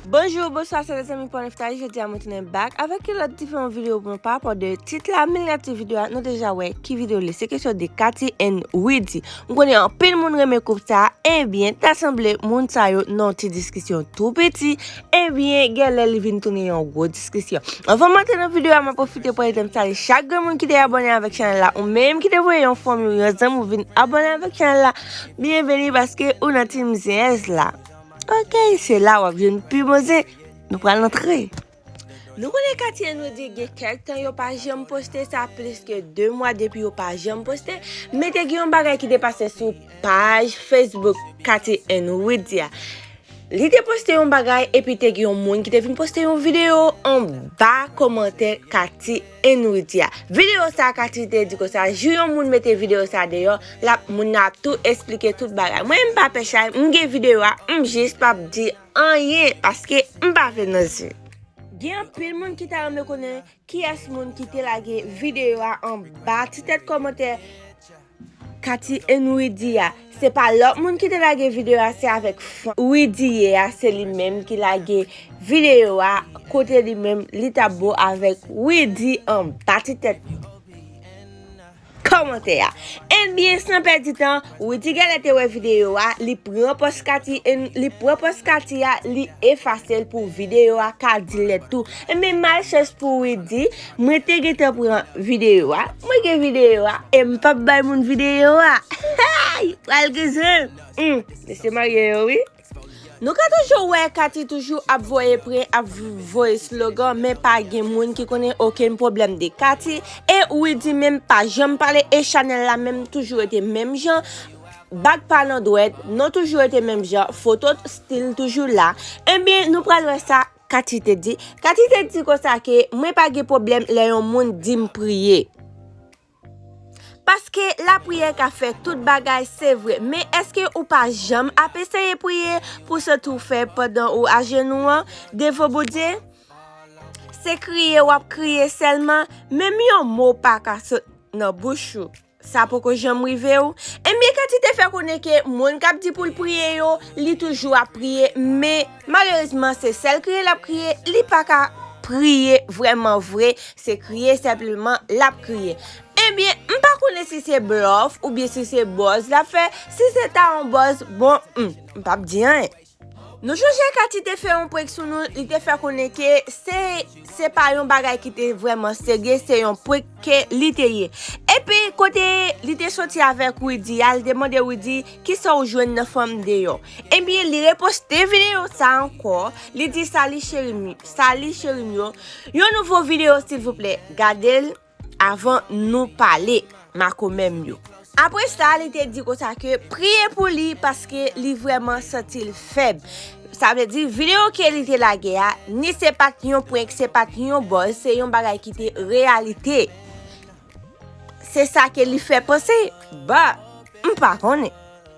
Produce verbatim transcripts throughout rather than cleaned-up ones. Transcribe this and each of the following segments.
Bonjou, bonswa, se lèzanmi Paul Neftali. Jodi a mwen tounen back avèk yon lòt diferan videyo pou nou pa rapò de tit la, men lè ti videyo a, nou deja wè ki videyo li. Se kesyon de Katy and Widy. M konnen anpil moun renmen koup sa, ebyen, ta sanble moun sa yo nan yon ti diskisyon tou piti, ebyen, genlè li vin tounen yon gwo diskisyon. Anvan m antre nan videyo a, mwen pwofite pou di m salye chak grenn moun ki te abòne avèk chanèl la, ou menm ki te voye yon fanmi ou yon zanmi ou vin abòne avèk chanèl la, byenveni paske ou nan Team Zens la. Ok, se la w ap jwenn pi bon zen. Nou pral antre. Nou konnen Katy and Widy gen kèk tan yo pa janm poste, sa plis ke de mwa depi yo pa janm poste, men te gen yon bagay ki te pase sou paj Facebook Katy and Widy a. Li te poste yon bagay epi te gen yon moun ki te vin poste yon videyo anba kòmantè Katy and Widy a. Videyo sa Katy te di konsa, jou yon moun mete videyo sa deyò, l ap, moun nan ap tou esplike tout bagay. Mwen, m pa pè chay, m gen videyo a, m jis p ap di anyen paske m pa vle nan zen. Gen anpil moun ki ta renmen konnen kiyès moun ki te lage videyo a anba ti tèt kòmantè Katy and Widy a. Se pa lòt moun ki te lage videyo a, se avèk fan Widy ye a, se li menm ki lage videyo a, kote li menm li t ap bo avèk Widy anba ti tèt kòmantè a. Ebyen, san pèdi tan, Widy genlè te wè videyo a, li pran pòz Katy, li pran pòz Katy a, li efase l pou videyo a ka di lèt tou. Ebyen, malchans pou Widy, mwen te gentan pran videyo a, mwen gen videyo a, e m p ap bay moun videyo a. Hey! Pral gen zen. Hmm, mesye marye yo, wi. Nou ka toujou wè Katy toujou ap voye prank, ap voye slogan, men pa gen moun ki konnen okenn pwoblèm de Katy. E Widy menm pa janm pale, e chanèl la menm toujou rete menm jan. Bag pa nan dwèt, non toujou rete menm jan, foto stil toujou la. Ebyen, nou pral wè sa Katy te di. Katy te di konsa ke mwen pa gen pwoblèm lè yon moun di m priye. Paske lapriyè ka fè tout bagay, se vre. Men èske ou pa janm ap eseye priye pou santi w fèb pandan ou ajenou an devan Bondye? Se kriye w ap kriye sèlman, menm yon mo pa ka sot nan bouch ou. Sa poko janm rive w? Ebyen, Katy te fè konnen ke moun k ap di pou l priye yo, li toujou ap priye, men malerezman, se sèl kriye l ap kriye, li pa ka priye vrèman vre, se kriye senpleman l ap kriye. Ebyen, m pa konnen si se blòf oubyen si se buzz l ap fè. Si se ta yon buzz, bon, hmm, m p ap di anyen. Nou chonje Katy te fè yon prank sou nou, li te fè konnen ke se, se pa yon bagay ki te vrèman serye, se yon prank ke li te ye. Epi, kote li te soti avèk Widy a, li te mande Widy, "Kisa w jwenn nan fanm deyò?" Ebyen, li reposte videyo sa ankò, li di, "Sali cheri m, sali cheri m yo, yon nouvo videyo silvouplè, gade l avan nou pale, makomè m yo." Apre sa, li te di konsa ke priye pou li paske li vrèman santi l fèb. Sa vle di, videyo ke li te lage a, ni se pa t yon prank, se pa t yon buzz, se yon bagay ki te reyalite. Se sa ke li fè panse. Ba, m pa konnen.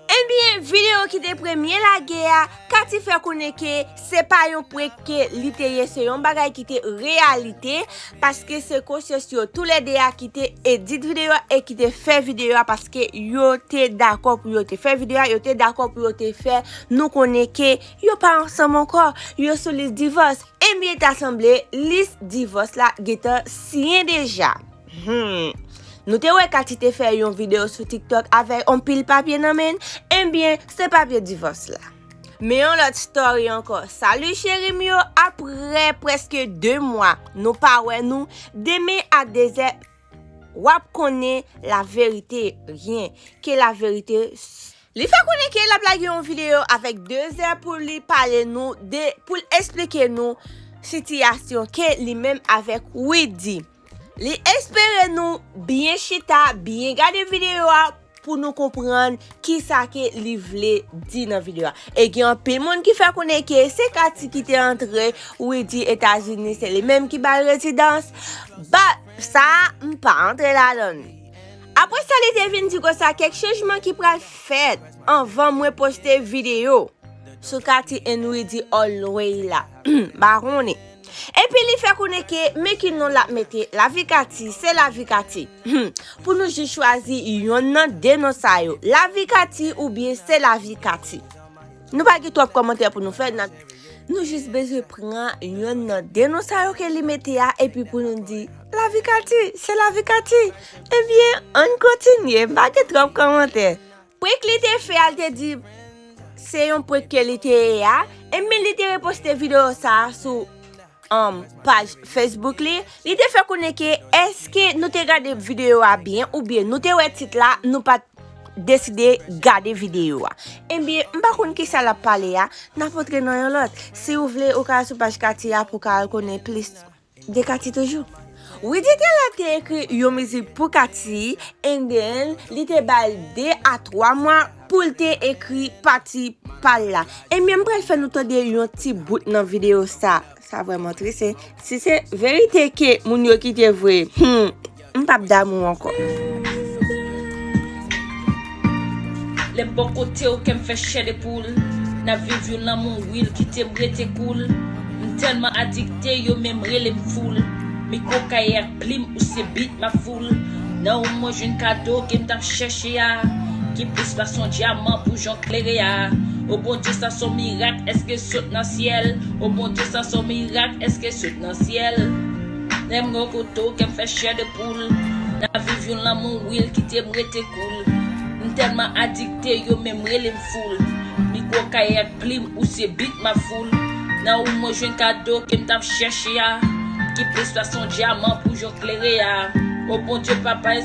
Ebyen, videyo ki te premye lage a, Katy fè konnen ke se pa yon prank ke li te ye, se yon bagay ki te reyalite, paske se konsyans yo toulède a ki te edit videyo a e ki te fè videyo a, paske yo te dakò pou yo te fè videyo a, yo te dakò pou yo te fè nou konnen ke yo pa ansanm ankò, yo sou lis divòs. Ebyen, ta sanble lis divòs la gentan siyen deja. Hmm. Nou te wè Katy te fè yon videyo sou TikTok avèk yon pil papye nan men l. Ebyen, se papye divòs la. Men yon lòt story ankò. Salut chéri m yo, apre prèske de mwa, nou pa wè nou. Demen a de zè, w ap konnen laverite, rien que la vérité. Li fè konnen ke l ap lage yon videyo avèk de zè pou li pale nou de, pou l esplike nou sitiyasyon ke li menm avèk Widy. Li espere nou byen chita, byen gade videyo a pou nou konprann kisa ke li vle di nan videyo a. E gen anpil moun ki fè konnen ke se Katy ki te antre Widy Etazini, se li menm ki ba l rezidans. But sa, m pa antre ladan l. Apre sa, li te vin di konsa, kèk chanjman ki pral fèt anvan mwen poste videyo sou Katy and Widy All the Way la. M pa konnen. Epi li fè konnen ke men ki non l ap mete, Lavi Katy, se Lavi Katy. Pou nou jis chwazi yonn nan de non sa yo, Lavi Katy oubyen se Lavi Katy. Nou pa gen twòp kòmantè pou nou fè, n ap, Nou jis bezwen pran yonn nan de non sa yo ke li mete a, epi pou nou di, "Lavi Katy, se lavi Katy." Ebyen, ann kontinye, m pa gen twòp kòmantè. Prank li te fè a, li te di, se yon prank ke li te ye a, ebyen, li te reposte videyo sa a sou um, paj Facebook li, li te fè konnen ke èske nou te gade videyo a byen oubyen nou te wè tit la, nou pa t deside gade videyo a. Ebyen, m pa konn kisa l ap pale a, n ap antre nan yon lòt. Si w vle, ou ka al sou paj Katy a pou w ka al konnen plis de Katy toujou. Widy Teller te ekri yon mizik pou Katy, and then li te ba l de a twa mwa pou l te ekri pati pa l la. Ebyen, m pral fè nou tande yon ti bout nan videyo sa. Sa vrèman tris, hein. Si se verite ke moun yo kite vre, hmm, m p ap damou ankò. Lè m bò kote w, kè m fè chè de poul. N ap viv yon lanmou, wi, l kite m rete koul. M tèlman adikte, yo menm rele m foul. Mikwo, kaye ak plim, ou se bit m ap foul. Nan ou mwen jwenn kado ke m t ap chèche a. Ki plis pase yon dyaman pou jan klere a. O Bondye, sa s on mirak, èske sot nan syèl? O Bondye, sa s on mirak, èske sot nan syèl? Lè m bò kote w, kè m fè chè de poul. N ap viv yon lanmou, wi, l kite m rete koul. M tèlman adikte, yo menm rele m foul. Mikwo, kaye ak plim, ou se bit m ap foul. Nan ou mwen jwenn kado ke m t ap chèche a. Ki plis pase yon dyaman pou jan klere a. O Bondye, papa,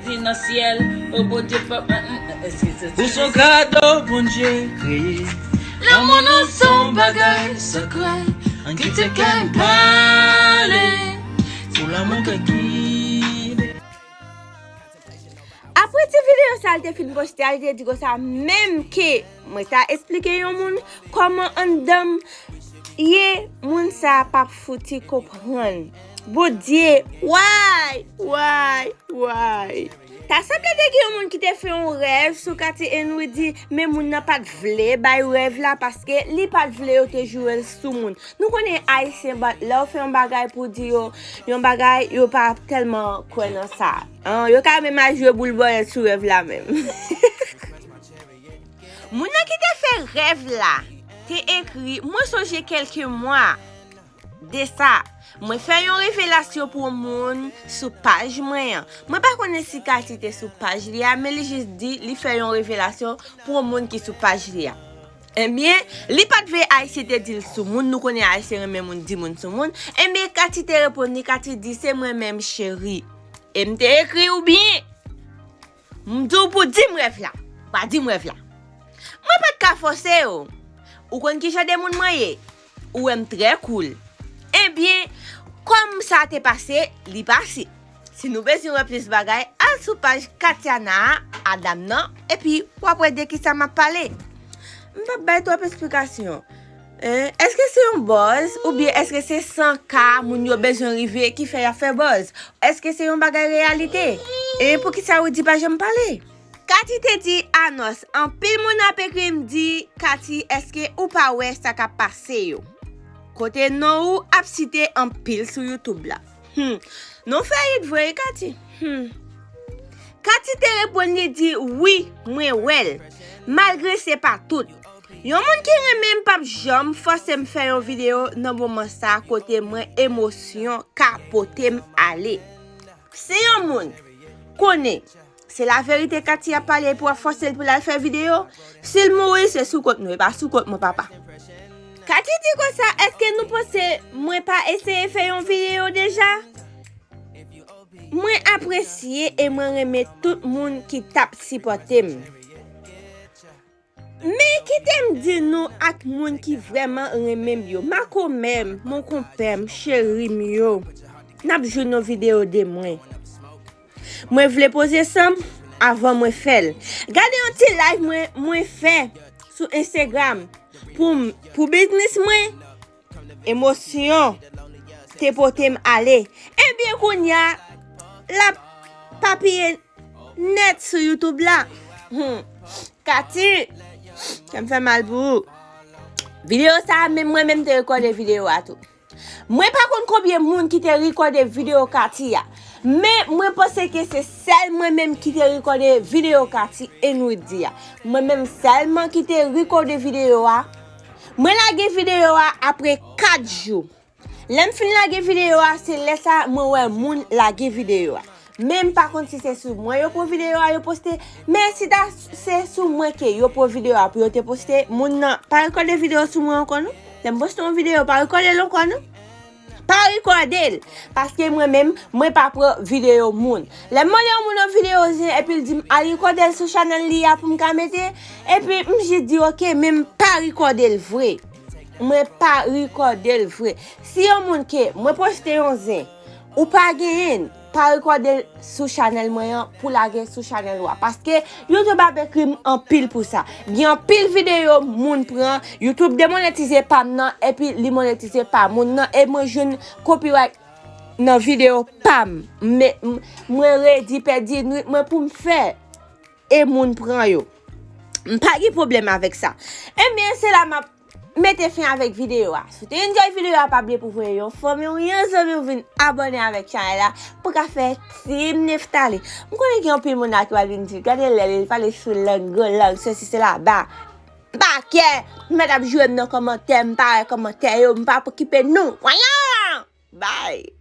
di nan syèl. O Bondye, papa, eskize. Ou s on kado Bondye kreye. Lanmou nou s on bagay sekrè. Ann kite kè n pale. Pou lanmou k ap gide. Apre ti videyo sa l te fin poste a, li te di konsa, menm ke mwen ta esplike yon moun kòman anndan m ye, moun sa a p ap fouti konprann. Bondye, why, why, why? Ta sanble te gen yon moun ki te fè yon rèv sou Katy and Widy, men moun nan pa t vle bay rèv la paske li pa t vle yo te joure l sou moun. Nou konnen Ayisyen, but lè w fè yon bagay pou di yo yon bagay, yo pa tèlman kwè nan sa. An, yo ka menm al jwe boul bòlèt sou rèv la menm. Moun nan ki te fè rèv la te ekri, mwen sonje kèlke mwa de sa, mwen fè yon revelasyon pou yon moun sou paj mwen an. Mwen pa konnen si Katy te sou paj li a, men li jis di li fè yon revelasyon pou yon moun ki sou paj li a. Ebyen, li pa t vle Ayisyen te di l sou moun, nou konnen Ayisyen renmen moun di moun sou moun. Ebyen, Katy te reponn li, Katy di, se mwen menm cheri. E m te ekri w byen. M di w pou di m rèv la. Pa di m rèv la. Mwen pa t ka fòse w. Ou konn ki jan de moun mwen ye. Ou wè m trè cool. Ebyen, kòm sa te pase, li pase. Si nou bezwen wè plis bagay, al sou paj Katiana a, a dam nan, epi w ap wè de kisa m ap pale. M p ap bay twòp esplikasyon. Hein? Èske se yon buzz oubyen èske se san ka moun yo bezwen rive ki fè y ap fè buzz? Èske se yon bagay reyalite? E poukisa Widy pa janm pale? Katy te di Anos, anpil moun ap ekri m di, Katy, èske ou pa wè sa k ap pase yo? Kote non ou ap site anpil sou YouTube la. Hmm. Non feyit vre wi, Katy. Hmm. Katy te reponn li di, wi, mwen wè l. Malgre se pa tout. Yon moun ki renmen m p ap janm fòse m fè yon videyo nan moman sa kote mwen emosyon ka pote m ale. Si yon moun konnen se laverite Katy ap pale epi w ap fòse l pou l al fè videyo, si l mouri, se sou kont nou, e pa sou kont mwen, papa. Katy di konsa, èske nou panse mwen pa eseye fè yon videyo deja? Mwen apresye e mwen renmen tout moun ki t ap sipòte m. Men kite m di nou ak moun ki vrèman renmen m yo, makomè m, monkonpè m, cheri m yo, n ap jwenn yon videyo de mwen. Mwen vle poze san m avan mwen fè l. Gade yon ti live mwen, mwen fè sou Instagram pou m, pou biznis mwen. Emosyon te pote m ale. Ebyen, kounye a, l ap papiye nèt sou YouTube la. Hmm. Katy, kè m fè mal pou ou. Videyo sa a, menm mwen menm te rekòde videyo a tou. Mwen pa konn konbyen moun ki te rekòde videyo Katy a. Men mwen panse ke se sèl mwen menm ki te rekòde videyo Katy and Widy a. Mwen menm sèlman ki te rekòde videyo a. Mwen lage videyo a apre kat jou. Lè m fin lage videyo a, se lè sa mwen wè moun lage videyo a. Men m pa konn si se sou mwen yo pran videyo a, yo poste. Men si ta se sou mwen ke yo pran videyo a pou yo te poste, moun nan pa rekòde videyo sou mwen ankò non. Lè m poste yon videyo, pa rekòde l ankò non. Pa rekòde l, paske mwen menm, mwen pa pran videyo moun. Lè m mande yon moun yon videyo zen, epi l di m al rekòde l sou chanèl li a pou m ka mete, epi m jis di oke, men m pa rekòde l vre. Mwen pa rekòde l vre. Si yon moun ke mwen poste yon zen, ou pa genyen l, pa rekòde l sou chanèl mwen an pou lage sou chanèl ou a. Paske YouTube ap ekri m anpil pou sa. Gen anpil videyo moun pran, YouTube demonetize pa m nan, epi li monetize pa moun nan, e mwen jwenn copyright nan videyo pa m. Men, m- mwen redi pèdi nwit mwen pou m fè, e moun pran yo. M pa gen pwoblèm avèk sa. Ebyen, se la m ap mete fen avèk videyo a. Si w te enjoy videyo a, pa bliye pou voye yon fanmi w, yon zanmi w vin abòne avèk chanèl la pou ka fè Team Nephtalie. M konnen gen anpil moun la ki pral vin di, gade lè li pale sou lang, gwo lang, sesi, sela, ba. M pa kè, m mèt ap joure m nan kòmantè, m pa wè kòmantè yo, m pa okipe nou. Voyons! Bye!